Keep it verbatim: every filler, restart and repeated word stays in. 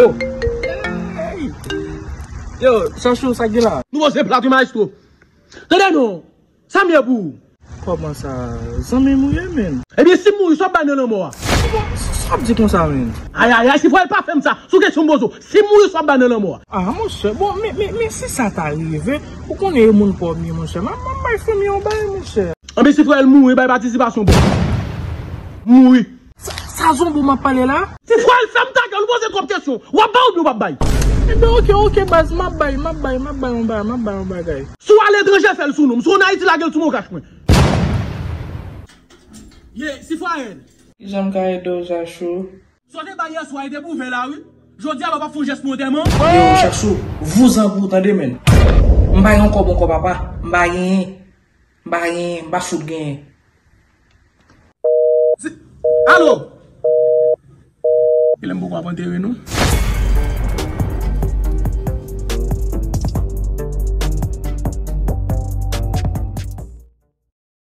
Oh! Hey! Yo, Chachou, sa k gen la? Nou poze plat wi, maestro. Tande non, sa m ye pou ou? Kòman sa? Zanmi m ou ye, menn? Ebyen, si m mouri, sa w ap bay nan lanmò a? Bon, sa w ap di konsa, menn? Ay, ay, ay, si frè l pa fè m sa, sou kesyon m poze w, si m mouri, sa w ap bay nan lanmò a? Ah, monchè, bon, men, men, men si sa ta rive, ou konnen e moun pa w m ye, monchè. M ap, m ap bay fanmi yon bagay, monchè. Anben, si frè l mouri, bay patisipasyon pou m. Mouri. Sa, sa zonbo m ap pale la? Si frè l fè m ta gèl, ou poze twòp kesyon. W ap bay oubyen w p ap bay? Enben, oke, oke, baz, m ap bay, m ap bay, m ap bay yon bagay, m ap bay yon bagay. Si w aletranje, fè l sou non m. Si w ann Ayiti, lage l sou men w kach mwen. Ye, Sifwayèn. Kijan m ka ede w, Chachou? Sa w te bay yèswa, e te pou ven la, wi. Jodi a la, w p ap fè yon jès pou antèman? Yo, Chachou, vouzan pou ou tande, menn. M pa gen yon kòb ankò, papa. M pa genyen. M pa genyen, m pa fout genyen. Si, alo! Genlè m poko ap antere, non.